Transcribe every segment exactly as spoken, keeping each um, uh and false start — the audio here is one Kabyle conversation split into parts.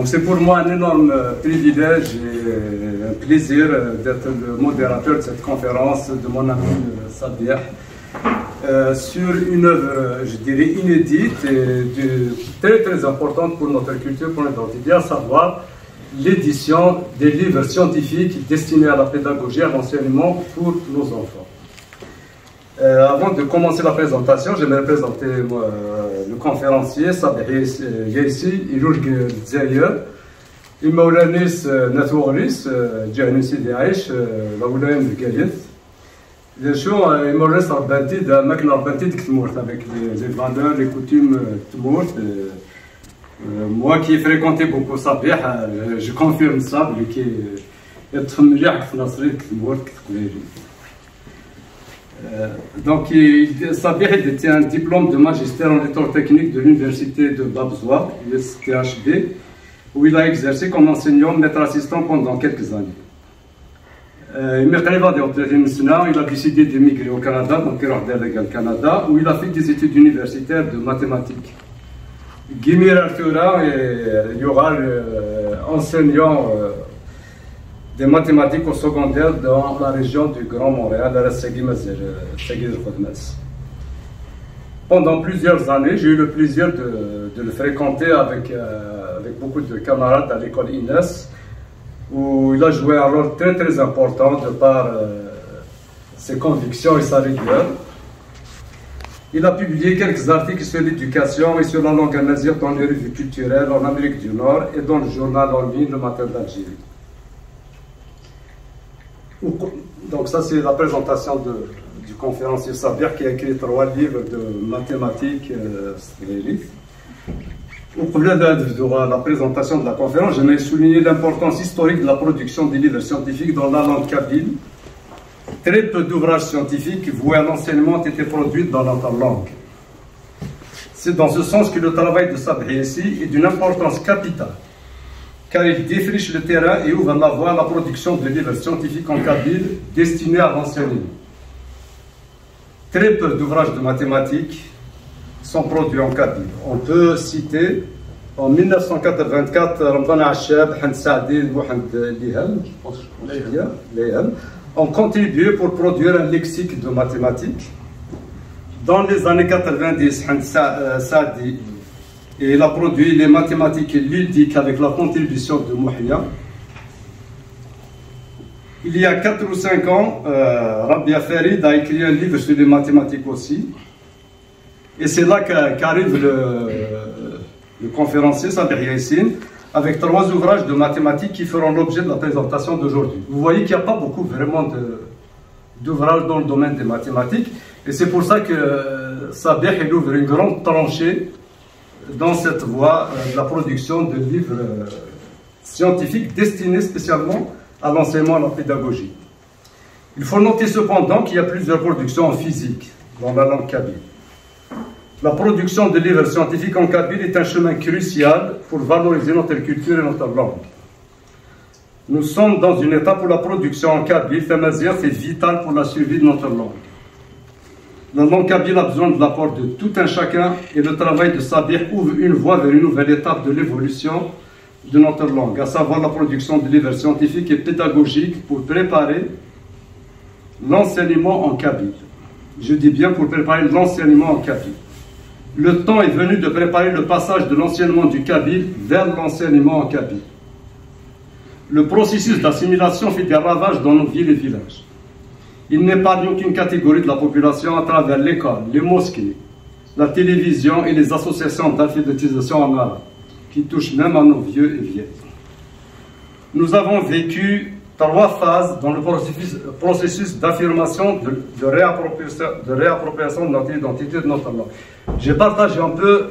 C'est pour moi un énorme privilège et un plaisir d'être le modérateur de cette conférence de mon ami Sabih, euh, sur une œuvre, je dirais, inédite et de, très très importante pour notre culture, pour notre identité, à savoir l'édition des livres scientifiques destinés à la pédagogie et à l'enseignement pour nos enfants. Euh, avant de commencer la présentation, j'aimerais présenter moi, euh, le conférencier Sabih Yaissi, ilul deg Lezzayer. Imawlan-is n At Weɣlis, ǧǧiɣ-n Sidi Ɛic, la wilaya n Bgayet. D acu, imawlan-is rebban-t-id am akken rebban-t-id deg tmurt, avec les, les valeurs, les coutumes de tmurt. Euh, moi qui ai fréquenté beaucoup Sabih, euh, je confirme ça, belli yeṭṭef mliḥ deg tnaṣlit, deg tmurt, deg teqbaylit. Euh, donc, il, Sabih, il détient un diplôme de magistère en électrotechnique de l'université de Bab Zwar, U S T H B, où il a exercé comme enseignant, maître assistant pendant quelques années. Euh, imi qrib ad iɣeḍ tlatin n ssna, il a décidé d'émigrer au Canada, donc il a déménagé au Canada, où il a fait des études universitaires de mathématiques. Deg imir ar tura, euh, yuɣal, euh, enseignant, euh, des mathématiques au secondaire dans la région du Grand Montréal, à Saguenay-Malzère, euh, Saguenay-Malzère. Pendant plusieurs années, j'ai eu le plaisir de, de le fréquenter avec, euh, avec beaucoup de camarades à l'école Inès, où il a joué un rôle très très important de par, euh, ses convictions et sa rigueur. Il a publié quelques articles sur l'éducation et sur la langue amazigh dans les revues culturelles en Amérique du Nord et dans le journal en ligne Le Matin d'Algérie. Donc ça, c'est la présentation de, du conférencier Sabih, qui a écrit trois livres de mathématiques, euh, s teqbaylit. Uqbel ad nebdu la présentation de la conférence, j'aimerais souligner l'importance historique de la production des livres scientifiques dans la langue kabyle. Très peu d'ouvrages scientifiques voués à l'enseignement ont été produits dans notre langue. C'est dans ce sens que le travail de Sabih Yaissi est d'une importance capitale, car il défriche le terrain et ouvre la voie à la production de livres scientifiques en kabyle destinés à l'enseignement. Très peu d'ouvrages de mathématiques sont produits en kabyle. On peut citer en mille neuf cent quatre-vingt-quatre, Ramdan Achab, Hend Saadi, Mohand Liham, Liham, ont contribué pour produire un lexique de mathématiques. Dans les années quatre-vingt-dix, Hend Sa-, euh, Saadi, et il a produit les mathématiques ludiques avec la contribution de Mouhia. Il y a quatre ou cinq ans, euh, Rabia Farid a écrit un livre sur les mathématiques aussi. Et c'est là qu'a-, qu'arrive le, le conférencier Sabih Yaissi avec trois ouvrages de mathématiques qui feront l'objet de la présentation d'aujourd'hui. Vous voyez qu'il n'y a pas beaucoup vraiment de, d'ouvrages dans le domaine des mathématiques. Et c'est pour ça que, euh, Sabih, il ouvre une grande tranchée dans cette voie, euh, de la production de livres, euh, scientifiques destinés spécialement à l'enseignement et à la pédagogie. Il faut noter cependant qu'il y a plusieurs productions en physique dans la langue kabyle. La production de livres scientifiques en kabyle est un chemin crucial pour valoriser notre culture et notre langue. Nous sommes dans une étape où la production en kabyle, tamazight, est vitale pour la survie de notre langue. La langue kabyle a besoin de l'apport de tout un chacun et le travail de Sabih ouvre une voie vers une nouvelle étape de l'évolution de notre langue, à savoir la production de livres scientifiques et pédagogiques pour préparer l'enseignement en kabyle. Je dis bien pour préparer l'enseignement en kabyle. Le temps est venu de préparer le passage de l'enseignement du kabyle vers l'enseignement en kabyle. Le processus d'assimilation fait des ravages dans nos villes et villages. Il n'épargne aucune catégorie de la population à travers l'école, les mosquées, la télévision et les associations d'alphabétisation en arabe, qui touchent même à nos vieux et vieilles. Nous avons vécu trois phases dans le processus, processus d'affirmation de, de réappropriation, de réappropriation de notre identité, de notre langue. J'ai partagé un peu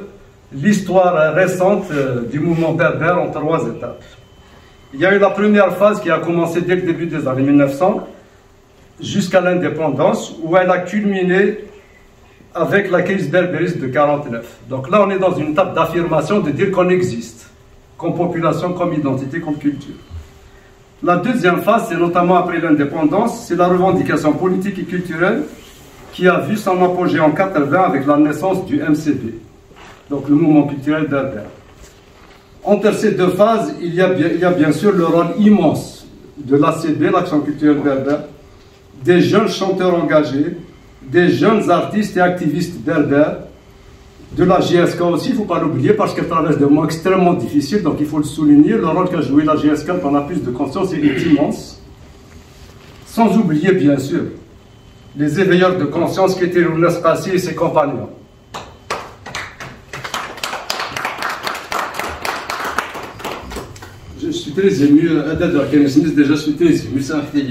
l'histoire récente, euh, du mouvement berbère en trois étapes. Il y a eu la première phase qui a commencé dès le début des années mille neuf cents, jusqu'à l'indépendance, où elle a culminé avec la crise berbériste de quarante-neuf. Donc là, on est dans une étape d'affirmation, de dire qu'on existe, comme population, comme identité, comme culture. La deuxième phase, c'est notamment après l'indépendance, c'est la revendication politique et culturelle qui a vu son apogée en quatre-vingts avec la naissance du M C B, donc le mouvement culturel berbère. Entre ces deux phases, il y a bien, il y a bien sûr le rôle immense de l'A C B, l'Action culturelle berbère, des jeunes chanteurs engagés, des jeunes artistes et activistes berbères, de la J S K aussi, il ne faut pas l'oublier, parce qu'elle traverse des moments extrêmement difficiles, donc il faut le souligner. Le rôle qu'a joué la J S K dans la prise de conscience est immense. Sans oublier, bien sûr, les éveilleurs de conscience qui étaient Younes Qassi et ses compagnons. Je suis très ému, euh, déjà, je suis très ému, ça me fait.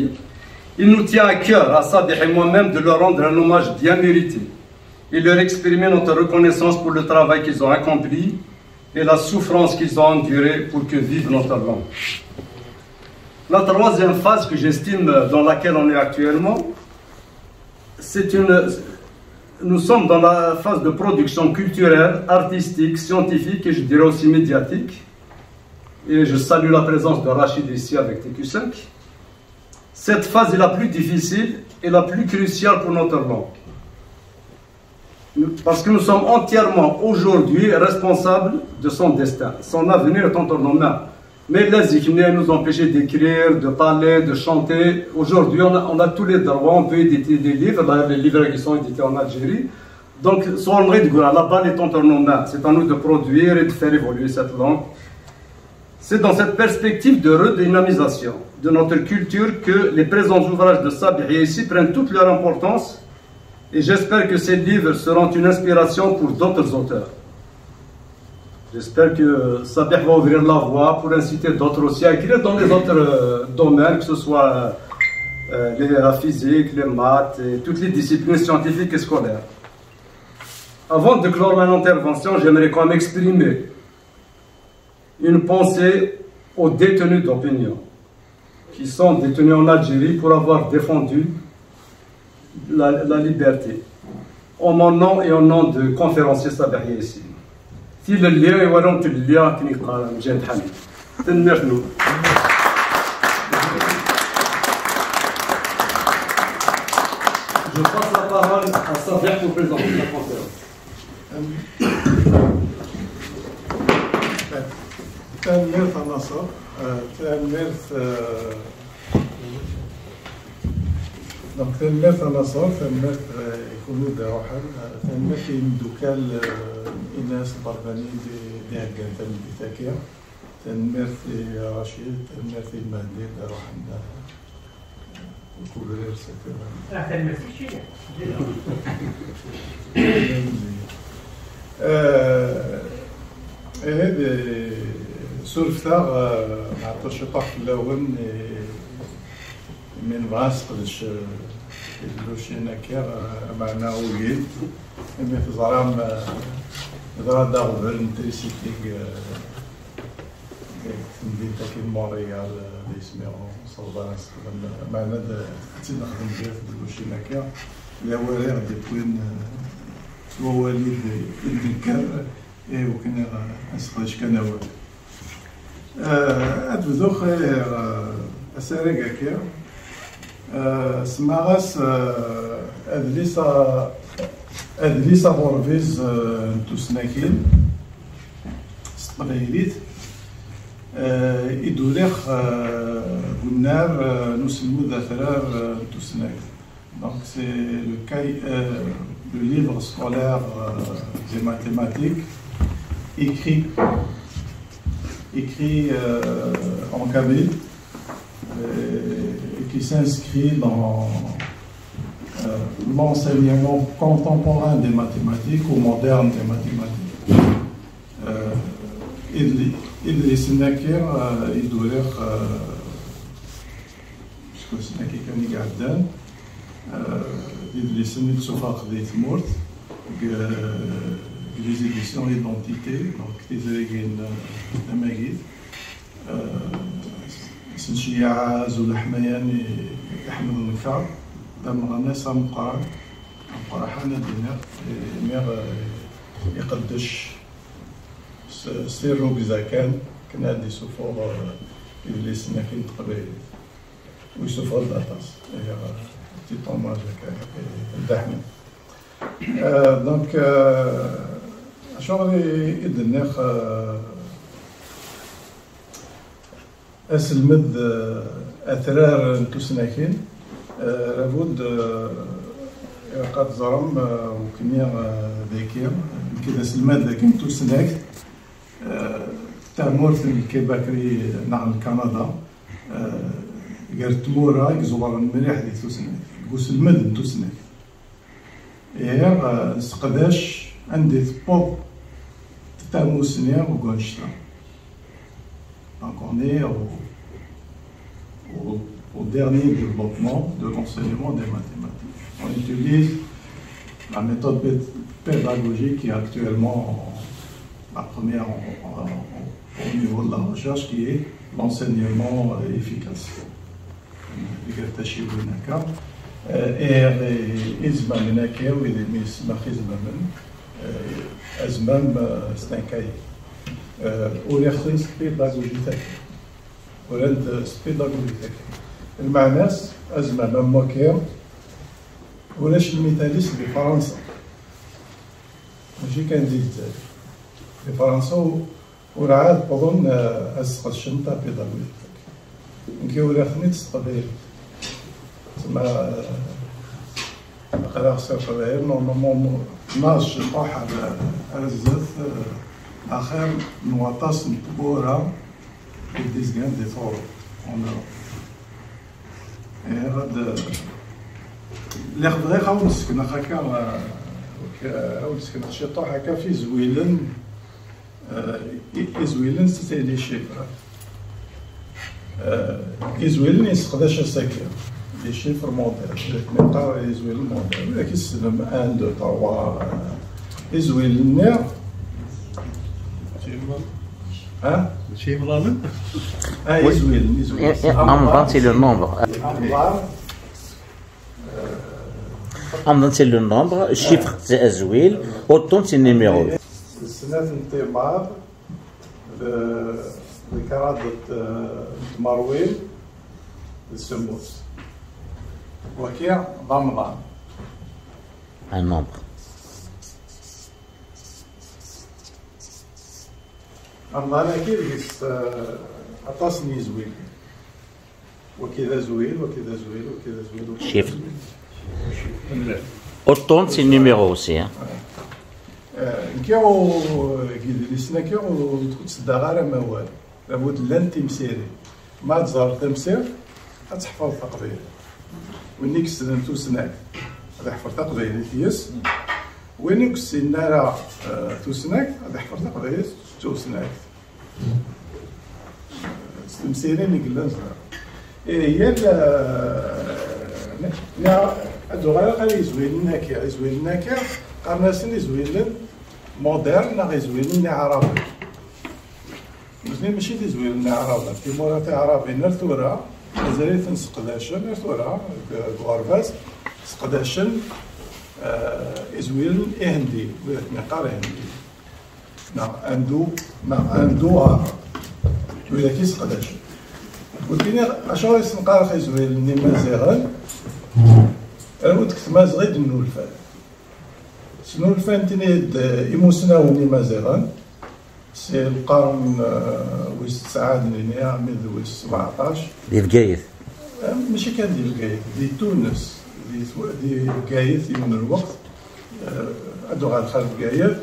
Il nous tient à cœur, à Sabih et moi-même, de leur rendre un hommage bien mérité et leur exprimer notre reconnaissance pour le travail qu'ils ont accompli et la souffrance qu'ils ont endurée pour que vive notre langue. La troisième phase que j'estime dans laquelle on est actuellement, c'est une, nous sommes dans la phase de production culturelle, artistique, scientifique et je dirais aussi médiatique. Et je salue la présence de Rachid ici avec T Q cinq. Cette phase est la plus difficile et la plus cruciale pour notre langue. Parce que nous sommes entièrement aujourd'hui responsables de son destin. Son avenir est entre nos mains. Mais les équipements nous empêchent d'écrire, de parler, de chanter. Aujourd'hui, on a, on a tous les droits, on peut éditer des livres. Là, les livres qui sont édités en Algérie. Donc, soit on regarde, la balle est entre nos mains. C'est à nous de produire et de faire évoluer cette langue. C'est dans cette perspective de redynamisation de notre culture que les présents ouvrages de Sabih Yaissi prennent toute leur importance et j'espère que ces livres seront une inspiration pour d'autres auteurs. J'espère que Sabih va ouvrir la voie pour inciter d'autres aussi à écrire dans les autres euh, domaines, que ce soit euh, les- la physique, les maths et toutes les disciplines scientifiques et scolaires. Avant de clore mon intervention, j'aimerais quand même exprimer une pensée aux détenus d'opinion qui sont détenus en Algérie pour avoir défendu la, la liberté. En mon nom et au nom de conférencier Sabih Yaissi. Tilelli i warum tilelli akken yeqqar Mjahid Ḥamid. Tanemmirt-nwen. Je passe la parole à Sabih pour présenter la conférence. Tanemmirt a Naṣer. Euh, tanemmirt, euh, donc, tanemmirt a Naṣer, tanemmirt, euh, i kunwi d iruḥen, euh, tanemmirt i imeddukal, euh, Inas Berbani d-, d-iheggan tameddit-agi. Tanemmirt i Racid, tanemmirt i Mehdi d-iruḥen, euh, Kubrir, c'est vrai. Ah, tanemmirt i Chili. Euh, ihi, surfet-aɣ, euh, nɛeṭṭel ciṭuḥ fell-awen, i, imi nebɣa ad nesqedec, euh, tilellucin-agi, euh, meɛna ugin, imi teẓram, euh, yeḍra-d aɣbel n trisiti deg, euh, deg temdint-agi n Montréal, euh, d isem-iw. Ṣṣelḍa nessexdem, meɛna d, ad tt-id-nexdem gar tedbucin akka, d awal i ɣ-d-iwwin, eh, s wawal i d, i d-nekker, i wakken ad nesseqdec kan awal. Eh, ad bduɣ, eh, asarag akka. Eh, semmaɣ-as, eh, adlis a-, adlis aɣurbiz, eh, n tusnakin s teqbaylit. Eh, i d-uriɣ, eh, deg unnar, eh, n uselmed atrar, eh, n tusnakt. Donc, c'est le, cahier, euh, le livre scolaire, euh, des mathématiques, écrit, écrit, euh, en kabyle, euh, et qui s'inscrit dans, euh, l'enseignement contemporain des mathématiques ou moderne des mathématiques. Euh, Idli-, idlisen-agi, euh, i d-uriɣ, euh, seg wasmi-agi kan i iɛeddan, euh, d idlisen i d-sufɣeɣ di tmurt, deg, deg les éditions Identité, donc tizrigin, euh, tamagit. Euh, s nceyyeɛ azul aḥmayan i, i Ḥmed Nkaṛ, d ameɣnas ameqqran, ameqqraḥan ad d-iniɣ, imi, euh, iqeddec s, s tirrugza kan, akken ad d-isuffeɣ, euh, idlisen-agi n teqbaylit. U yessufeɣ-d aṭas. Ihi, euh, petit hommage akka i Dda Ḥmed. Euh, donc, euh, acuɣer i, i d-nniɣ, euh, Aselmed, eh, atrar n tusnakin, eh, labud, eh, ilaq ad teẓrem, eh, ukni, eh, dagi, nekk d aselmad dagi n tusnakt, eh, tamurt n Québec neɣ n Kanada, eh, gar tmura i iẓewren mliḥ di tusnakt, deg uselmed n tusnakt. Ihi, eh, nesseqdac anda i tewweḍ tamusni deg wannect-a. Donc, on est au, au, au dernier développement de l'enseignement des mathématiques. On utilise la méthode pé-, pédagogique qui est actuellement la première en, en, en, au niveau de la recherche, qui est l'enseignement, euh, efficace. Iger taciwin akka. Eh, ihi, eh, izmamen akka, wid imi yesmax izmamen, eh, azmam, eh, s tenkayt. Eh, uriɣ-ten s tpidagujit akka. Urant s tpidagujit akka. Lmeɛna-s, azmam am wakka, ulac lmital-is di Fransa. Mačči kan di Lezzayer. Di Fransa, u-, urɛad wwḍen, eh, ad sqedcen tapidagujit. Nekk uriɣ-ten-id s teqbaylit. Tma, eh, aql-aɣ s Leqbayel, normalement, ma ciṭuḥ ar, ar zdat, eh, axir n waṭas n tmura i d-izgan di Tuṛuft, en Europe. Eh, ad, lliɣ bɣiɣ ad wen-sekneɣ akka, eh, ad wen-sekneɣ ciṭuḥ akka f izwilen, eh, i-, izwilen, c'est les chiffres. Eh, izwilen yesseqdac asaki, les chiffres modernes, neqqar izwilen modernes, widak i tessnem, un, deux, trois, eh, izwilen-nni. Ha? Mačči imḍanen? Ah, izwilen, izwilen. Amḍan, c'est le nombre. Amḍan, c'est le nombre, chiffre, c'est azwil, uṭṭun, c'est numéro. Snat n timaḍ, d, d kraḍ n tmerwin d semmus. Waki d amḍan. Un nombre. Amḍan-agi deg-s, eh, aṭas n yizwilen. Waki d azwil, waki d azwil, waki d azwil, waki d azwil. Chiffre. Uṭṭun, c'est numéro aussi, hein. Eh, nekk deg yidlisen-agi ur, ur tteddaɣ ara amawal. Labud llant timsirin. Ma ad tẓerreḍ tamsirt, ad teḥfeḍ taqbaylit. Win i yessnen tusnakt, ad iḥfeḍ taqbaylit yes. Win ur yessinen ara, eh, tusnakt, ad iḥfeḍ taqbaylit s tusnakt. S temsirin i yellan zdaɣ. Eh, yal, eh, ya, ad uɣaleɣ ɣer yizwilen-agi. Izwilen-agi, qqaren-asen izwilen modern neɣ izwilen iɛraben. Nutni mačči d izwilen iɛraben. Timura tiɛrabin ar tura, mazal-iten sseqdacen ar tura, deg, deg uɣerbaz, sseqdacen, eh, izwilen ihendiyen, wid akken yeqqar ihendiyen. Neɣ andu, neɣ andu ɛrab. Widak i sseqdacen. Ur d-iniɣ acuɣer i sen-qqareɣ izwilen n Imaziɣen, rnu deg tmaziɣt i d-nnulfan. Snulfan-ten-id, eh, imusnawen imaziɣen, si lqern, eh, wis tesɛa ad nini, armi d wis sebɛṭac. Di Bgayet? Eh, mačči kan di Bgayet, di Tunes, di tw-, di Bgayet yiwen n lweqt, eh, ad uɣaleɣ ɣer Bgayet,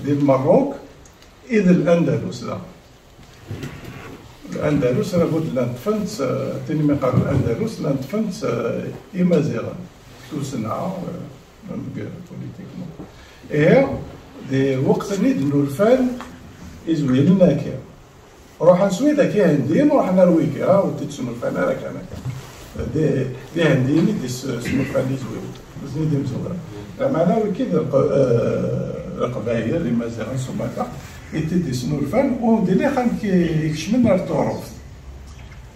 di Lmerruk, i d Landalus daɣen. Andalus, labud llan ṭṭfen-tt, eh, tin mi qqaren Andalus, llan ṭṭfen-tt, eh, Imaziɣen. Tussna, eh, politiquement. Ihi, di lweqt-nni d-nnulfan izwilen-agi. Ruḥen s widak ihendiyen, ruḥen ar wigi, ah, ur t-id-snulfan ara kan akka. D, d ihendiyen i d-is-, snulfan izwilen. Nutni d imezwura. Lameɛna wigi d Leq-, eh, Leqbayel, Imaziɣen s umata, i t-id-isnulfan, u d ilix amek i, i kecmen ar Tuṛuft.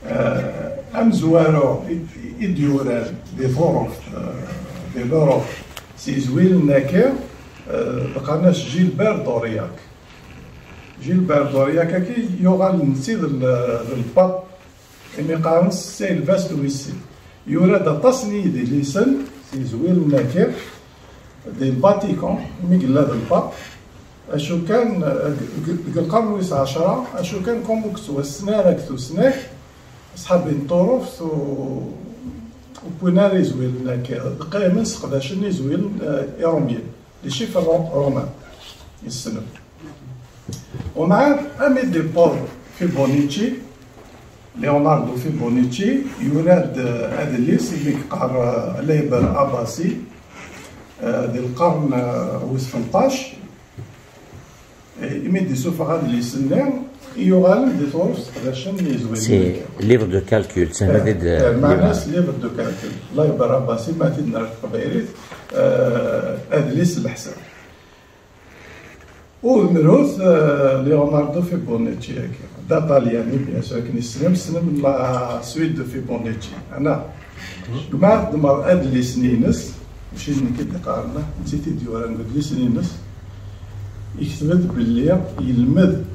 Eh, amezwaru i, i d-yuran di Tuṛuft, eh, di l'Europe, s yizwilen-agi, eh, qqaren-as Gilbert d'Aurillac. Gilbert d'Aurillac-agi yuɣal netta d l-, d lpap, imi qqaren-as Saint Sylvestre wis sin. Yura-d aṭas n yidlisen s yizwilen-agi di Lvatikan, imi yella d lpap. Acu kan, eh, deg, deg lqern wis ɛecra, acu kan, comme ur yettwassen ara deg tusnakt, Ṣḥabi n Tuṛuft u wwin ara izwilen akka, d qqimen sseqdacen izwilen, eh, irumyen, les chiffres ro-, romains, yessnem. Umɛad, ami d-iwweḍ Fibonacci, Leonardo Fibonacci, yura-d, eh, adlis imi yeqqar, eh, Liber Abbasi, eh, di lqern, eh, wis tmenṭac, eh, imi d-isuffeɣ adlis-nni, i yuɣalen di Tuṛuft sseqdacen izwilen. C'est livre de calcul, c'est un livre, eh, meɛna-s livre de calcul. Liber Abbasi, ma t-id-nerr teqbaylit, eh, adlis n leḥsab. Ur d-nrut, eh, Leonardo Fibonacci-agi. D aṭalyani, bien sûr, akken issnem, ssnem la suite de Fibonacci. Ana, ma tdemmer adlis-nni-ines, mačči d nekk i d-iqqaren, netta i t-id-yuran deg udlis-nni-ines, yekteb-d belli yelmed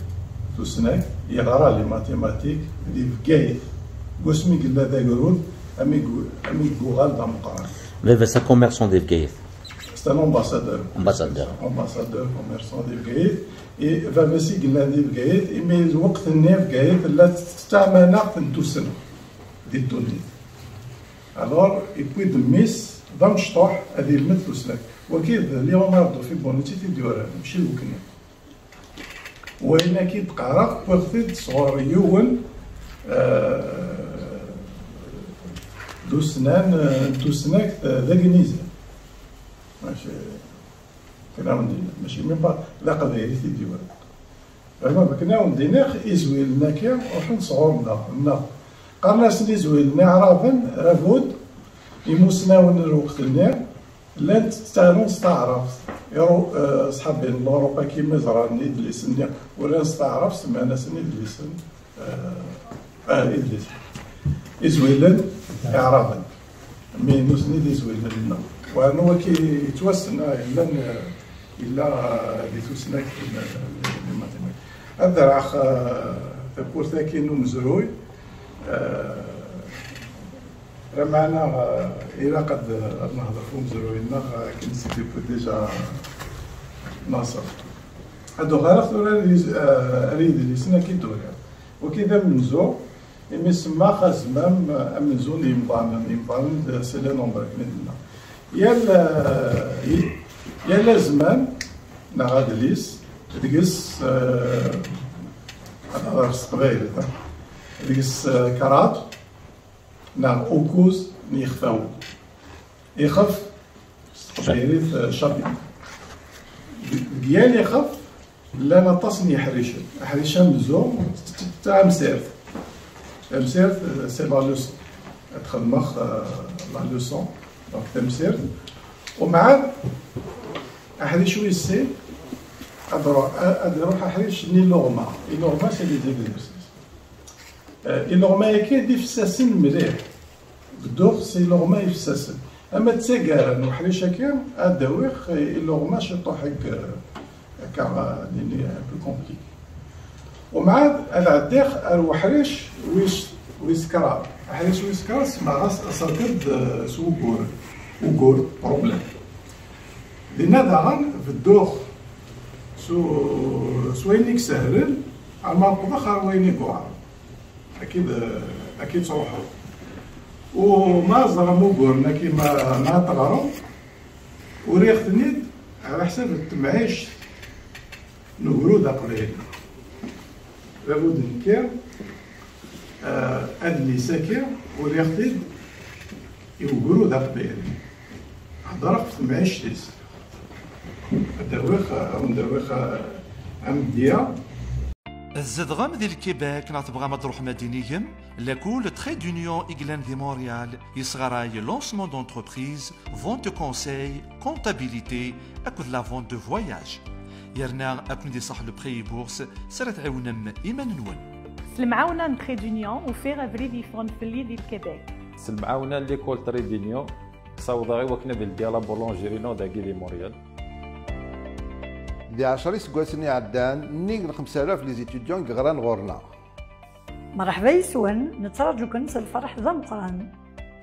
tusnakt, yeɣra les mathématiques di Bgayet, deg wasmi yella d agrud, ami gu-, ami yuɣal d ameqqran. Baba-s d commerçant di Bgayet. C'est un ambassadeur. Ambassadeur. Ambassadeur, commerçant di Bgayet. Et baba-s i yellan di Bgayet, imi lweqt-nni Bgayet tella tettamaneɣ n tusnakt di ddunit. Alors, yewwi-d mmi-s d amecṭuḥ ad yelmed tusnakt. Wagi d Leonardo Fibonacci i t-id-yuran, mačči d nekni. Wayen-agi d-qqareɣ, wwiɣ-t-id sɣur yiwen, eh, d usnan, eh, n tusnakt, eh, d agnizan. Mačči, kra n din, mačči même pas d aqbayli i t-id-yuran. Vraiment, akken ad wen-d-iniɣ, izwilen-agi ruḥen sɣur-neɣ, neɣ qqaren-asen izwilen iɛraben, rabud, imusnawen n lweqt-nni, llan ttarun s taɛrabt. Iru-, eh, ṣḥabi n Luṛup-agi mi ẓran idlisen-nni uran s taɛrabt, semman-asen idlisen, eh, eh, idlisen. Izwilen iɛraben. Mi nutni d izwilen-nneɣ. Wernu wagi yettwassen, ah, yellan, eh, yella, eh, di tusnakt n, n, n mathématiques. Ad d-rreɣ, eh, tawwurt-agi n umezruy, eh, lameɛna, eh, ilaq ad, ad nehder ɣef umezruy-nneɣ, eh, akken s-d-yewwi déjà Naṣer. Ad uɣaleɣ tura ar yiz-, eh, ar yidlisen-agi d-uriɣ. Wagi d amenzu, imi semmaɣ azmam, eh, amenzu n yimḍanen, yimḍanen d, c'est les nombres, akken i d-nenna. Yal, eh, yal azmam, neɣ adlis, deg-s, eh, ad nehder s teqbaylit, eh, deg-s, eh, kraḍ, neɣ ukkuẓ n yixfawen. Ixef, s teqbaylit, eh, chapitre. Deg, deg yal ixef, llan aṭas n yeḥricen. Aḥric amenzu, d, d, d tamsirt. Tamsirt, eh, c'est la leçon. Ad xedmeɣ, eh, la leçon, donc tamsirt. Umɛad, aḥric wis sin, ad ru-, ad iruḥ aḥric n iluɣma. Iluɣma, c'est les exercices. Eh, iluɣma-agi d ifessasen mliḥ. Bedduɣ s iluɣma ifessasen. Ama d taggara n uḥric-agi, ad d-awiɣ, eh, iluɣma ciṭuḥ ag-, akka, eh, nini, un peu compliqué. Umɛad, ad ɛeddiɣ ar uḥric wis, wis kraḍ. Aḥric wis kraḍ, semmaɣ-as aṣated, eh, s wugur. Ugur, problème. Dinna daɣen, bedduɣ s u-, s wayen i isehlen, arma wwḍeɣ ɣer wayen i yuɛren. Akka i d, akka i ttruḥuɣ. U ma ẓram uguren-agi ma, ma ad teɣrem, uriɣ-ten-id ɛla ḥsab n temɛict n ugrud aqbayli. Labud nekki, eh, adlis-agi uriɣ-t-id i ugrud aqbayli. Heddreɣ ɣef temɛict-is. Ad d-awiɣ, ad wen-d-awiɣ, eh, amedya. Tzedɣem di Lkibek neɣ tebɣam ad d-truḥem ad d-inigem? Lakul Trait d'Union i yellan di Montréal yesɣaray lancement d'entreprise, vente de conseil, comptabilité akked la vente de voyage. Yerna ad ken-id-iṣaḥ le prêt et bourse s ara tɛiwnem iman-nwen. S lemɛawna n Trait d'Union ufiɣ abrid yeffɣen fell-i di Lkibek. S lemɛawna n l'école Trait d'Union, ssawḍeɣ i wakken ad ldiɣ la boulangerie-inu dagi di Montréal. Di ɛecra iseggasen iɛeddan, nnig n xemsa alaf les étudiants i yeɣran ɣur-neɣ. Mṛeḥba yes-wen, nettraǧu-ken s lferḥ d ameqqran.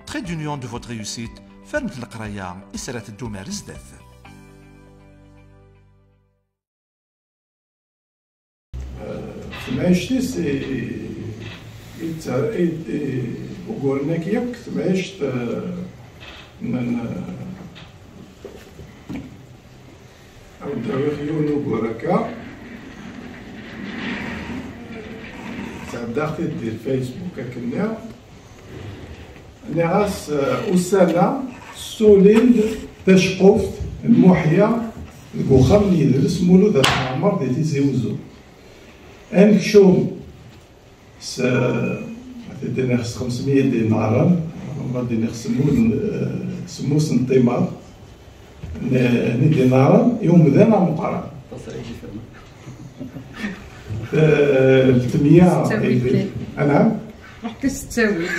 Trait d'Union de votre réussite, fernet leqraya i s ara teddum ar zdat. Temɛict-is i, Yetter-, i, i, uguren-agi akk temɛict, eh, n, n, ad d-awiɣ yiwen ugur akka, sɛeddaɣ-t-id di Facebook akken-nni. Nniɣ-as, eh, ussan-a ssulin-d taceqquft n Muḥya deg uxxam n yidles Mulud At Mɛemmer di Tizi Uzzu. Anekcum s, ad d-iniɣ s xemsemya dinaren, ma d-iniɣ semmus n, eh, semmus n timaḍ n, n idinaren i umdan ameqqran. Ṭṭaṣ ay d-ifren. Eh, tletmya. Anaɛam? Ruḥ kan s ttawil.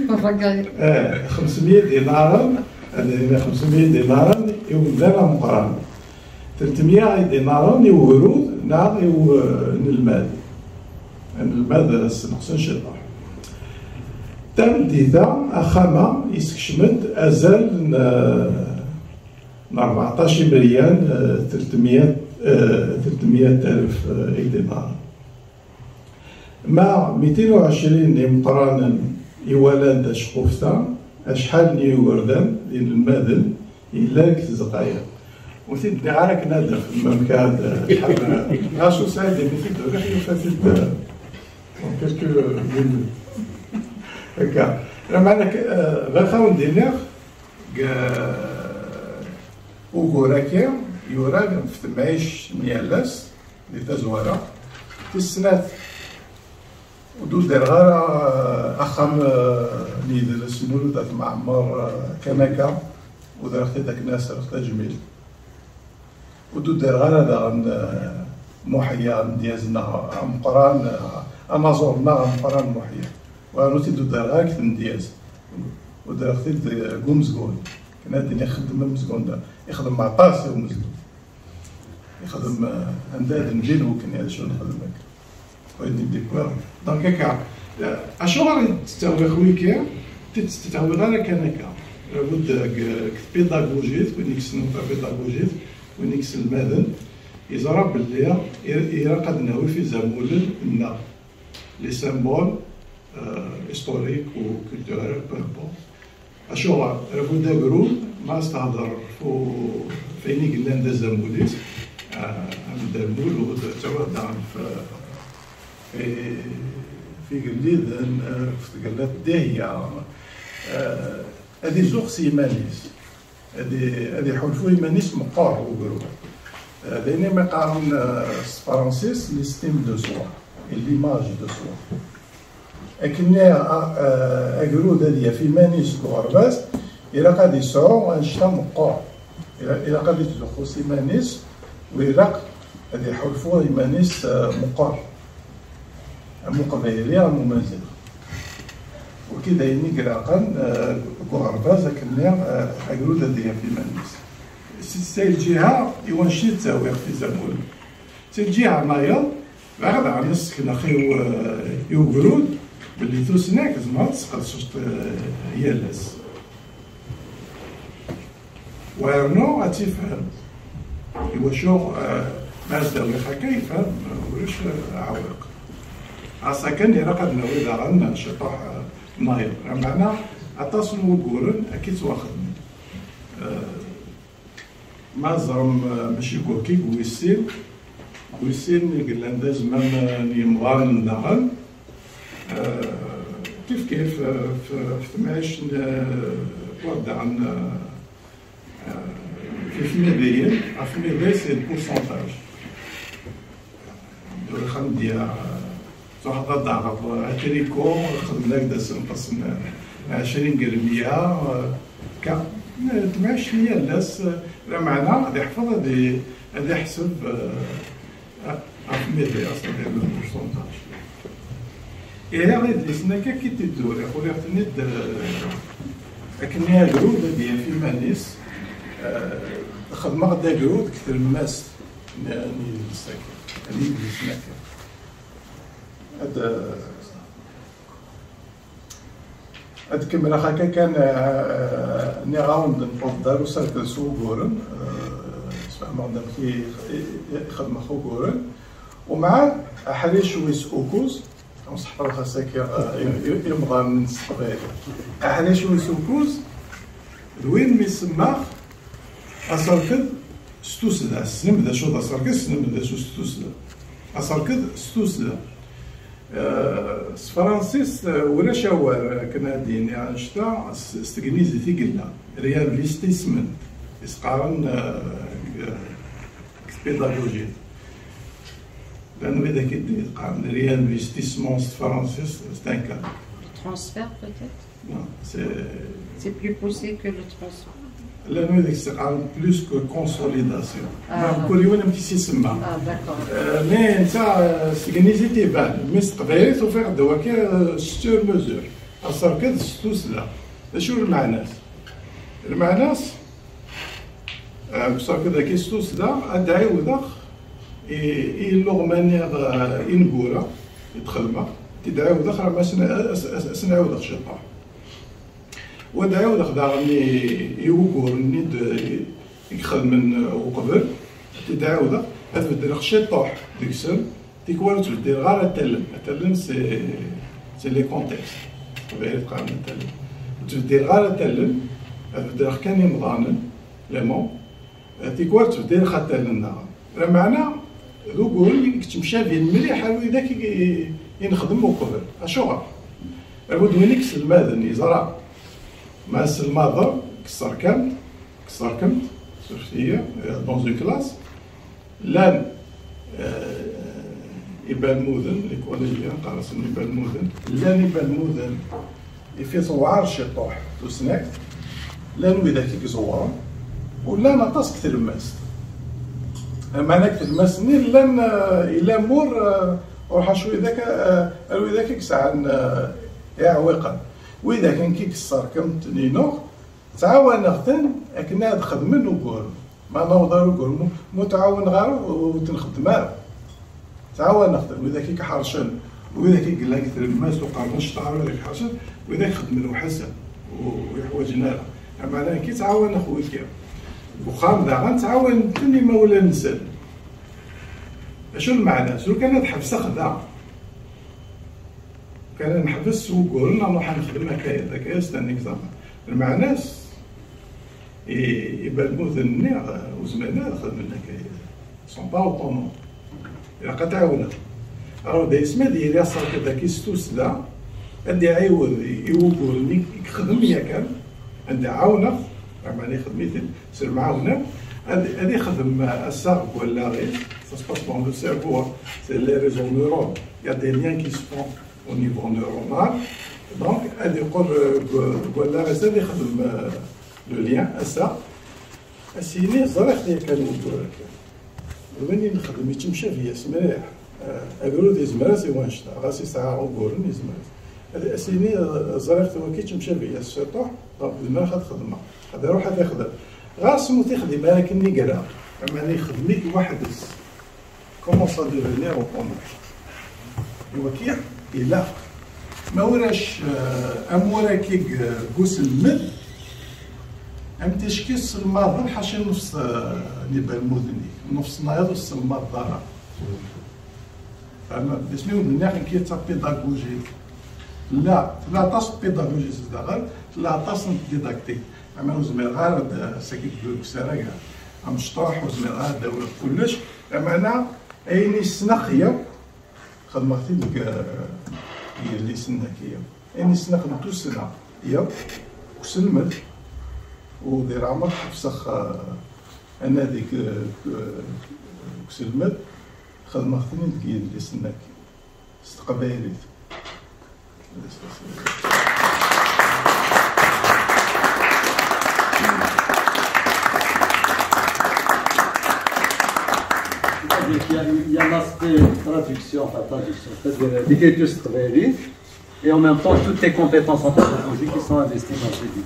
Baba Gaël. Eh, xemsemya dinaren, ad d-iniɣ xemsemya dinaren i umdan ameqqran. Tletmya idinaren i ugrud neɣ i u-, nelmad. Anelmad sneqsen ciṭuḥ. Tameddit-a, axxam-a yessekcem-d azal n, n rbeɛṭac iberyan, eh, tletmya, eh, tletmya alef, eh, idinaren. Ma mitin u ɛecrin n imeqqranen iwalan taceqquft-a, acḥal n yigerdan d inelmaden yellan deg tzeqqa-ya? Ur t-id-nniɣ ara akken ad d-tafem amek ad, acḥal, ɣas ur sɛid imi t-id-uriɣ yufa-t-id en quelques minutes. Akka. Lameɛna, eh, bɣiɣ ad wen-d-iniɣ, deg, eh, ugur-agi yura ɣef temɛict n yal ass di tazwara. Tis snat, ur d-udireɣ ara, eh, axxam, eh, n yidles Mulud At Mɛemmer, eh, kan akka, udireɣ-t-id akken ad as-rreɣ tajmilt. Ur d-udireɣ ara daɣen, eh, Muḥya amedyaz-nneɣ ameqqran, eh, anaẓur-nneɣ ameqqran Muḥya. Ur t-id-udireɣ ara deg tmedyazt. Udireɣ-t-id deg umezgun. Kan ad d-iniɣ ixeddem amezgun da. Ixdem aṭas i umezgun. Ixdem, eh, anda ad ndin wakken ad acu nexdem akka. Wayen i d-ikkuɣ. Donc, akka, eh, acuɣer i d-tettawiɣ wiki? Ur t-id-tettawiɣ ara kan akka. Labud deg, deg tpidagujit, win i yessnen tapidagujit, win i yesselmaden, yeẓra belli i-, ilaq ad nawi f izamulen-nneɣ, les symboles, euh, historiques ou culturels, peu importe. Acuɣer? Labud agrud, ma s-tehder f u-, f ayen i yellan d azamul-is, eh, ameddarmul, u d-ttawiɣ daɣen f, f, f igelliden, eh, f tgella n Dihya, eh, ad izuxx s yiman-is, ad i-, ad iḥulfu iman-is meqqer ugrud. Eh, d ayen i mi qqaren, eh, s tefransist, l'estime de soi, et l'image de soi. Akken a-, a-, agrud ad yaf iman-is deg uɣerbaz, ilaq ad yesɛu annect-a meqqer. Ila-, ilaq ad yettzuxxu s iman-is, u ilaq ad iḥulfu iman-is, eh, meqqer. Am uqbayli, am umaziɣ. Wagi d ayen i ilaqen, eh, deg uɣerbaz akken, eh, agrud ad yaf iman-is. Si, si lǧiha i wannect i d-ttawiɣ tizamul. Si lǧiha nnayeḍ, bɣiɣ daɣen ad sekneɣ i u-, i ugrud belli tusna tzemreḍ ad tesqedceḍ, eh, yal ass. Wernu ad tifhem. Iwacu, eh, ma as-d-awiɣ akka yefhem, eh, ulac, eh, aɛewwiq. Ɣas akken ilaq ad nawi daɣen ciṭuḥ, eh, nnayeḍ. Lameɛna aṭas n wuguren akka i ttwaxedmen. Eh, Ma ẓrem, eh, mačči deg wakki, deg wis sin, deg wis sin i yellan d azmam, eh, n yemḍanen daɣen, eh, kif kif, eh, f, f temɛict n, eh, waddaɛen, eh, eh, f ifmidiyen, afmidi c'est le pourcentage. Ur xam dia, tuḥeḍ ad d-taɣeḍ atriko, xedmen-ak-d asenqes n ɛecrin deg lmeyya, ka, temɛict yal ass, lameɛna ad iḥfeḍ, ad i-, ad iḥseb, eh, ɣef midi, c'est-à-dire le pourcentage. Ihi idlisen-agi akka i d-uriɣ, uriɣ-ten-id, eh, akken i agrud ad yaf iman-is, eh, xedmeɣ-d agrud deg tlemmast n, n yidles-agi, n yidlisen-agi. Ad, ad kemmleɣ akka kan, eh, nniɣ-awen-d newweḍ-d ar userked s wuguren, eh, sfehmeɣ-d amek i, i, i xedmeɣ uguren. Umɛad, aḥric wis ukuz, Nṣeḥḥa xas akka, eh, i- i- imḍan n s teqbaylit. Aḥric n usukuz d win mi semmaɣ aserked s tussda. Tessnem d acu d aserked, tessnem d acu s tussda. Aserked s tussda. Eh, s tefransist, eh, ulac awal akken ad d-yini annect-a, s s tegnizit i yella. Réinvestissement i s-qqaren, eh, deg deg tpédagogie. Llan widak i d-yeqqaren réinvestissement s tefransist, c'est un cas. Transfert, peut-être? Non, c'est C'est plus poussé que le transfert. Llan widak i s-yeqqaren plus que consolidation. Ah. Mkul yiwen amek i s-isemma. Ah, d'accord. Euh, mais netta, euh, s tegnizit iban, mais s teqbaylit ufiɣ-d wakka, euh, sur mesure. Aserked s tussda. D acu lmeɛna-s? Lmeɛna-s, euh, aserked-agi s tussda, ad d-ɛiwdeɣ i, i yiluɣma-nni, euh, ineggura i d-xedmeɣ, ad t-id-ɛiwdeɣ, ar ma as-, as-, as-, as-, ad ɛiwdeɣ ciṭuḥ. U ad ɛiwdeɣ daɣen i, i wuguren-nni d-, i ixedmen uqbel, ad t-id-ɛiwdeɣ, ad beddleɣ ciṭuḥ deg-sen, tikwal ur ttbeddileɣ ara atallen. Atallen, c'est, c'est les contextes. Teqbaylit qqaren atallen. Ur ttbeddileɣ ara atallen, ad beddleɣ kan imḍanen, les mots. Tikwal ttbeddileɣ atallen daɣen. Lameɛna, d uguren i yettemcabin mliḥ ar widak i, i, i nexdem uqbel. Acuɣer? Ar wid win i yesselmaden, yeẓra. Ma selmadeɣ, kesserkamt, kesserkemt, surfet-iyi, euh, dans une classe, llan, euh, ibalmuden, les collégiens, qqar-asen ibalmuden, llan ibalmuden, ifi tewɛer ciṭuḥ tusnakt, llan widak i iẓewren, u llan aṭas deg tlemmast. Meɛna deg tlemmast-nni llan, euh, yella mur, euh, ruḥ acu widak, euh, ar widak i yesɛan, euh, iɛewwiqen. Widak nekk i yesserkem-ten-inu, ttɛawaneɣ-ten akken ad xedmen uguren. Ma naweḍ ar uguren, mu, mu ttɛawaneɣ ara, ur, ur ten-xeddem ara. Ttɛawaneɣ-ten, widak i iḥercen, widak i yellan deg tlemmast uqerruc ṭaɛa, widak iḥercen, widak xeddmen weḥd-sen, ur yeḥwaǧen ara. Lameɛna nekk ttɛawaneɣ wigi. Deg uxxam daɣen ttɛawanen-ten imawlan-nsen. Acu lmeɛna-s? Lukan ad ḥebseɣ da, kan ad neḥbes s wuguren, ad nruḥ ad nexdem akayad. Akayad, c'est un exemple. Lmeɛna-s, i, ibalmuden-nni, eh, ur zmiren ara ad xedmen akayad. Ils sont pas autonomes. Ilaq ad t-ɛiwneɣ. Alors, d asmi ad yili aserked-agi s tussda, ad d-iɛiwed i, i wuguren i, i yexdem yakan, ad d-ɛawneɣ, ɛmani ixdem-iten s lemɛawna, ad, ad ixdem, eh, ass-a deg wallaɣ-is, ça se passe dans le cerveau, hein. C'est les réseaux neurones. Il y a des liens qui se font au niveau neuronal. Donc, ad iqqel, euh, deg wallaɣ-is ad ixdem, euh, le lien, ass-a. Ad s-yini, ẓriɣ-t yakan wugur-agi. D win i nexdem, yettemcabi-yas mliḥ. Euh, agrud yezmer-as i wanect-a, ɣas yesɛa uguren, yezmer-as. Ad, ad s-yini, euh, ẓriɣ-t wagi, yettemcabi-yas ciṭuḥ, donc zemreɣ ad xedmeɣ. Ad iruḥ ad t-ixdem. Ɣas ur t-ixdim ara akken i ira, ameɛna ixdem-it weḥd-s. Commence à devenir autonome. I wagi ilaq. Ma ulac, euh, amur-agi deg, deg uselmed, am ticki sselmaden ḥaca nnefs, euh, n ibalmuden-ik, nnefs-nniḍen ur tesselmadeḍ ara. Fehmeḍ? D asmi ur d-nniɣ nekk d tapidagujit. Tella, tella aṭas n pédagogie daɣen, tella aṭas n didactique. Ama ur zmireɣ ara ad, sagi deg usarag amecṭuḥ, ur zmireɣ ara ad d-awiɣ kullec. Lameɛna ayen i ssneɣ yakk, xedmeɣ-t-id deg, eh, deg yidlisen-agi. Ayen i ssneɣ n tussna yakk, deg uselmed, u di leɛmer ḥebseɣ, eh, anadi deg, eh, deg uselmed, xedmeɣ-ten-id deg yidlisen-agi s teqbaylit. C'est-à-dire qu'il y a, il y a l'aspect traduction, enfin traduction, c'est-à-dire l'écriture s teqbaylit, et en même temps toutes les compétences anthropologiques qui sont investies dans ce livre.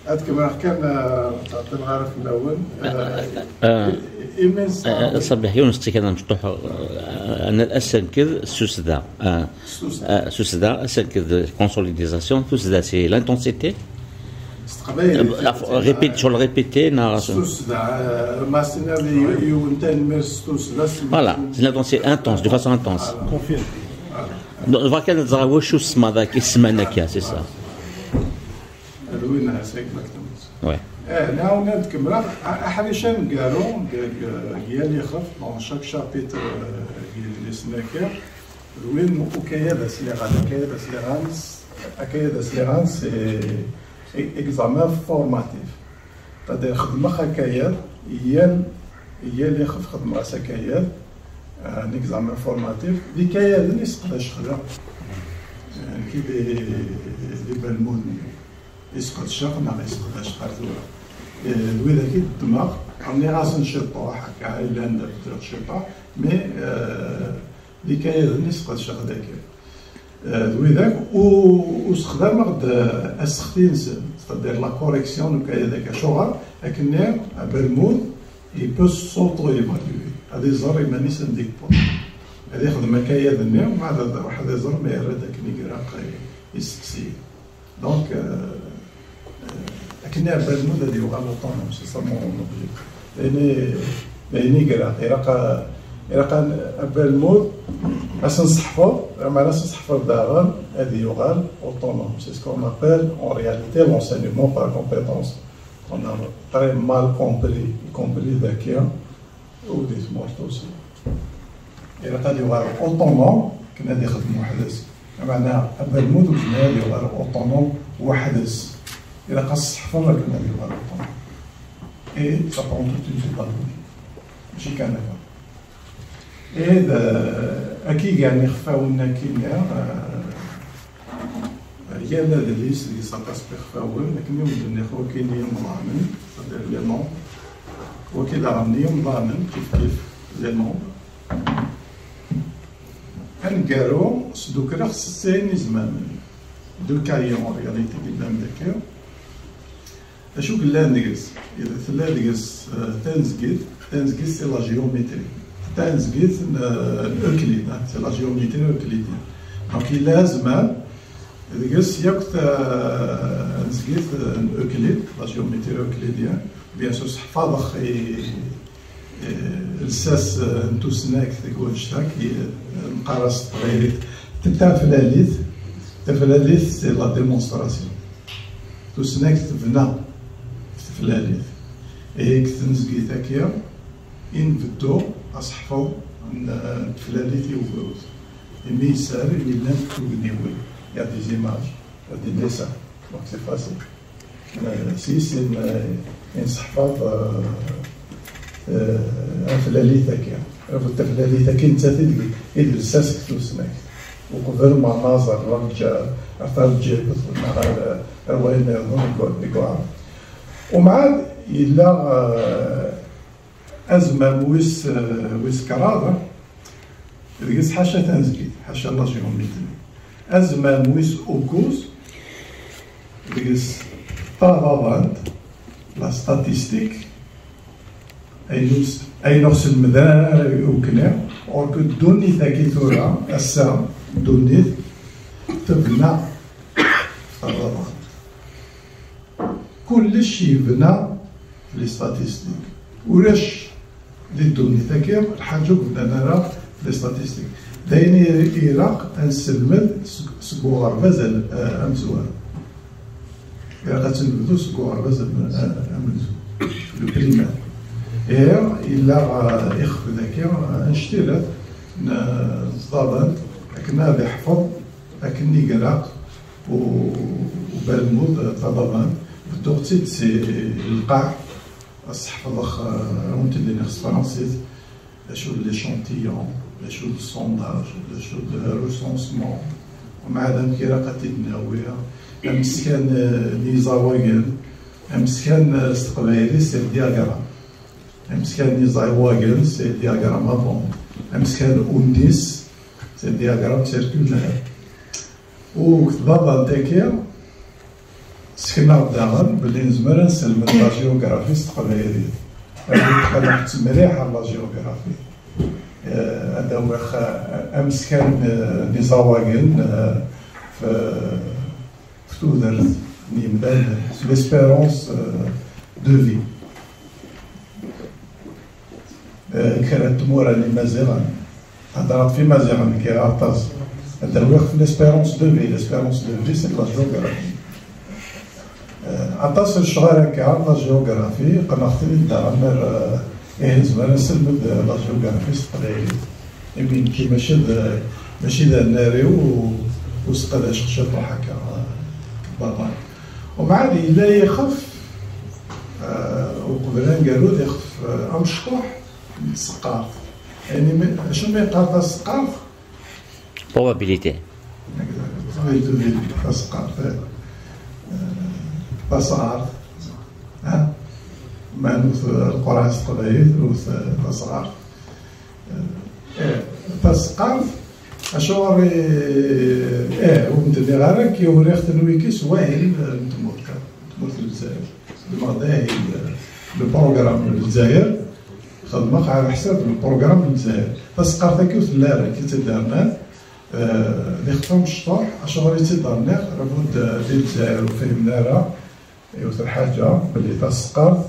Ad kemmleɣ kan, eh, ur ttɛeṭṭileɣ ara fell-awen. Eh, eh, imi nesɛa, eh, Ṣabiḥ, yiwen n ssqsi kan amecṭuḥ, eh, anna asenked s tussda. Eh, s tussda. Eh, s tussda, asenked, consolidisation, tussda, c'est l'intensité. Répéter, sur le répéter, non. Voilà, c'est intense, de façon intense. Donc, on voit qu'elle nous a reçu ce matin, c'est ça. Ouais. Eh, nɛawen ad kemmleɣ. Aḥric aneggaru deg yal ixef, dans chaque chapitre, deg yidlisen-agi, d win ukayad asliɣan. Akayad asliɣan, akayad asliɣan, c'est examen formatif. C'est-à-dire xedmeɣ akayad, yal yal ixef xedmeɣ-as akayad, un examen formatif. D ikayaden i sseqdaceɣ da, nekki d ibalmuden i sqedceɣ neɣ i sseqdaceɣ ar tura. D widak i d-ddmeɣ, rniɣ-asen ciṭuḥ akka, i llan d ciṭuḥ, mais d ikayaden i sqedceɣ dagi. D widak u sexdameɣ-d asexti-nsen, c'est-à-dire la correction n ukayad-agi. Acuɣer? Akken-nni abalmud il peut s'auto-évaluer, ad iẓer iman-is anda yewweḍ. Ad ixdem akayad-nni, mbeɛd ad iruḥ ad iẓer ma yerra-d akken i ilaq isteqsiyen. Donc, akken-nni abalmud ad yuɣal autonome, c'est ça mon objectif. D ayen i ilaq, ilaq abalmud ad s-nseḥfeḍ, meɛna ad s-nseḥfeḍ daɣen ad yuɣal autonome. C'est ce qu'on appelle en réalité l'enseignement par compétence. On a très mal compris, y compris dagi, u di tmurt aussi. Ilaq ad yuɣal autonome, akken ad ixdem weḥd-s. Meɛna abalmud ur yezmir ad yuɣal autonome weḥd-s. Ilaq ad s-tseḥfeḍ akken ad yuɣal autonome. Et ça prend toute une pédagogie. Mačči kan akka. Et d, akken i gan ixfawen akkin, yal adlis deg-s aṭas n ixfawen, akken i wen-d-nniɣ, wagi n yimḍanen, c'est-à-dire les nombres, wagi daɣen n yimḍanen, kif kif, les nombres. Aneggaru, sdukleɣ setta n yizmamen, deux cahiers en réalité, d imam dagi. Acu yellan deg-s? Tella deg-s tanezgit, tanezgit c'est la géométrie. Tanezgit n Euclide, c'est la géométrie euclidienne. Donc yella azmam deg-s yakk tanezgit n Euclide, la géométrie euclidienne. Bien sûr, sseḥfaḍeɣ i lsas n tusnakt deg wannect-a, neqqar-as s teqbaylit taflalit. Taflalit c'est la démonstration. Tusnakt tebna ɣef teflalit. Ihi deg tnezgit-agi i nbeddu aseḥfeḍ n teflalit i ugrud. Imi yeshel, imi llant tugniwin, il y a des images, il y a des dessins. Donc c'est facile. Si, si, nseḥfaḍ taflalit-agi. Taflalit-agi nettat i d lsas deg tusnakt. Uqbel ma naẓ ar lǧibt neɣ ar wayen nniḍen deg uɛrab. Umɛad yella azmam wis wis kraḍ. Deg-s ḥaca tanezgit, ḥaca la géométrie. Azmam wis ukkuẓ, deg-s taḍaḍant, la statistique, ayen ur s-, ayen ur s-nmedder ara i ukni, or que ddunit-agi tura, ass-a, ddunit, tebna taḍaḍant. Kullec yebna les statistiques. Ulac di ddunit-agi lḥaǧa ur bnan ara les statistiques. D ayen i ilaq ad nesselmed seg uɣerbaz amezwaru. Ilaq ad tt-nebdu seg uɣerbaz amezwaru, le primaire. Ihi yella ixef dagi anect-ilat n tḍaḍant akken ad iḥfeḍ akken i ilaq ubalmud taḍaḍant. Bedduɣ-tt-id si lqaɛ, ad s-ḥefḍeɣ, ad wen-t-id-iniɣ s tefransist, d acu d l'échantillon, d acu d sondage, d acu d recensement, umɛad amek ilaq ad t-id-nawi, ameskan n yiẓawagen, ameskan s teqbaylit c'est le diagramme, ameskan n yiẓawagen c'est le diagramme à bande, ameskan unnis c'est le diagramme circulaire. U deg tḍaḍant-agi, sekneɣ-d daɣen belli nezmer ad nselmed la géographie s teqbaylit. Ad nettqadaḥ mliḥ ɣer la géographie. Eh, ad awiɣ, eh, ameskan, eh, n iẓawagen, eh, f-, f tudert, n yimdanen, l'espérance, euh, de vie. Euh, kra n tmura n Imaziɣen. Heddreɣ ɣef Imaziɣen nekk aṭas. Ad d-awiɣ ɣef l'espérance de vie. L'espérance de vie, c'est de la géographie. Euh, aṭas n lecɣal akka, la géographie, qqneɣ-ten-id daɣen ar, euh, ihi nezmer ad nselmed, euh, la géographie s teqbaylit. Imi nekki mačči d, mačči d annar-iw u, u seqdaceɣ ciṭuḥ akka, euh, baṭan. Umɛad yella yixef, euh, uqbel aneggaru d ixef, euh, amecṭuḥ n tseqqart. Yani, mi, acu mi yeqqar taseqqart? Probabilité. Taseqqart, euh, tasɣart, ha? Ma nut Lqurɛan s teqbaylit, nut, euh, tasɣart. Eh, taseqqart, acuɣer i, eh, ur m-d-nniɣ ara, nekki uriɣ-ten wiki s wahil, eh, n tmurt, n tmurt n Lezzayer. Xedmeɣ-d ahil, eh, le programme n Lezzayer, xedmeɣ ɣer ḥsab le programme n Lezzayer. Taseqqart-agi ur telli ara, nekki tt-id-rniɣ, eh, d ixef amecṭuḥ, acuɣer i tt-id-rniɣ, labud, eh, di Lezzayer ur fhimen ara, yiwet lḥaǧa, belli taseqqart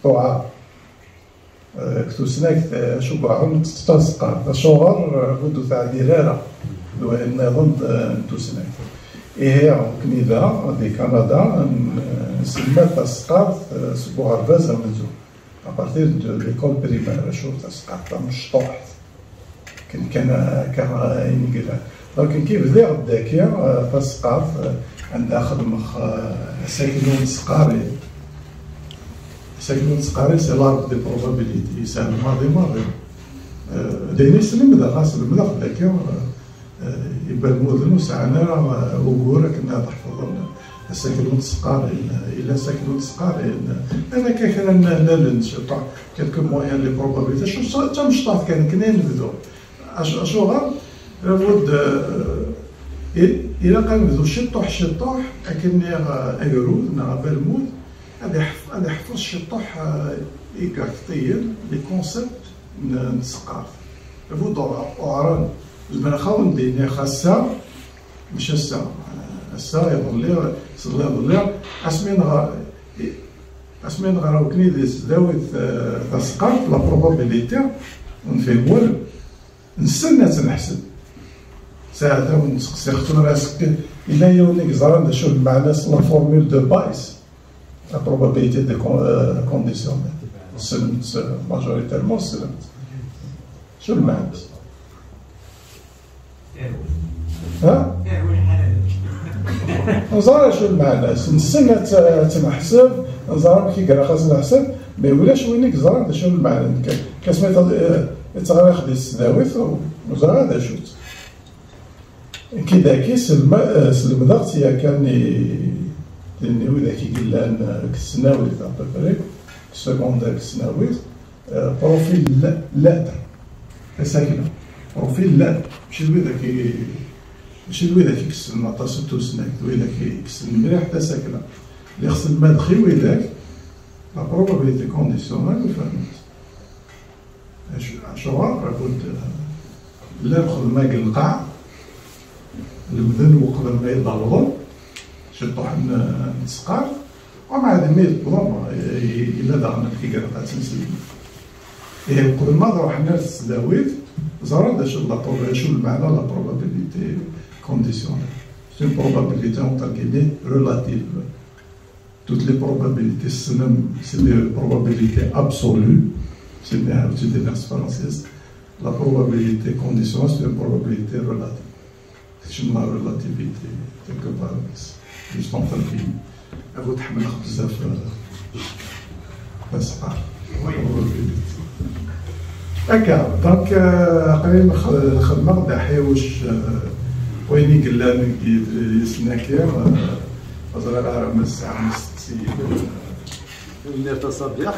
tuɛer. Eh, deg tusnakt, eh, acu yeɛren taseqqart, acuɣer, eh, ur d-teɛdil ara d wayen nniḍen, eh, n tusnakt. Ihi, akken i da, di Kanada, n-, eh, nselmad taseqqart, eh, seg uɣerbaz amenzu. À partir de l'école primaire, acu taseqqart tamecṭuḥt. Akken kan akka, eh, ayen i yellan. Donc, nekki bdiɣ-d daki, eh, taseqqart, eh, anda xedmeɣ, eh, asaklu n tesqarin. Asaklu n tesqarin, c'est l'arbre des probabilités. Yesɛa lmaḍi maḍi. Eh, din i slemdeɣ, ɣas slemdeɣ daki, eh, eh, ibalmuden ur sɛan ara, eh, ugur akken ad ḥefḍen asaklu n tesqarin, eh, yella asaklu n tesqarin, eh, llan akka kra n, n, n, ciṭuḥ, quelques moyens, les probabilités, acu, d tamecṭuḥt kan, akken ad nebdu. Acu-, acuɣer? Labud, eh, i-, ilaq ad nebdu ciṭuḥ, ciṭuḥ, akken niɣ, eh, agrud neɣ abalmud, ad iḥf-, ad iḥfeẓ ciṭuḥ, eh, igerṭiyen, les concepts n, n tseqqart. Labud uɣ-, uɣren, zemreɣ ad wen-d-iniɣ ass-a, mačči ass-a, eh, ass-a, iḍelli, sḍelli, iḍelli, asmi neɣ-, i-, asmi neɣra akken i di tesdawit, eh, taseqqart, la probabilité, ur nefhim walu. Nessen ad tt-neḥseb. Saɛd ad wen-nseqsiɣ tura, est-ce que yella yiwen i yeẓran d acu lmeɛna-s la formule de Bayes, la probabilité de con-, euh, conditionnelle? Tessnem-tt, euh, majoritairement tessnem-tt. Acu lmeɛna-s? Ha? Neẓra acu lmeɛna-s. Nessen ad tt-, ad tt-neḥseb, neẓra amek i ilaq ad tt-neḥseb, mais ulac win i yeẓran d acu lmeɛna. Nekk, kasmi t-, eh, i tt-ɣriɣ di tesdawit, ur neẓra d acu-tt. Nekki daki selma-, eh, slemdeɣ-tt yakan i, i widak i yellan, eh, deg tesnawit, à peu près, deg secondaire deg tesnawit, eh, profil la-, lad, tasakla. Profil lad, mačči d widak i, mačči d widak i yessnen aṭas n tusnakt, d widak i yessnen mliḥ tasakla. Lliɣ selmadeɣ i widak, la probabilité conditionnelle, ur fehment. Acu-, acuɣer? Labud, eh, llan xedma deg lqaɛa, lemden uqbel ma ad d-awḍen, ciṭuḥ n, n tesqart, umɛad mi d-wwḍen, eh, yella daɣen amek i ilaq ad tt-nselmed. Ihi, uqbel ma ad ruḥen ar tesdawit, ẓran d acu d la proba-, acu lmeɛna la probabilité conditionnelle. C'est une probabilité, entre guillemets, relative. Toutes les probabilités, c'est même, c'est des probabilités absolues. C'est bien, tu dis, la, la probabilité conditionnelle, c'est une probabilité relative. C'est la relativité, quelque part, juste en fait. Vous تحمل بزاف، euh, بس. Oui. Probabilité. Akka, donc, euh, aql-i nx-, xedmeɣ-d aḥiwec, euh, wayen i yellan deg yidlisen-agi, euh, ur ẓriɣ ara ma tesɛam isteqsiyen. Tanemmirt a Ṣabiḥ.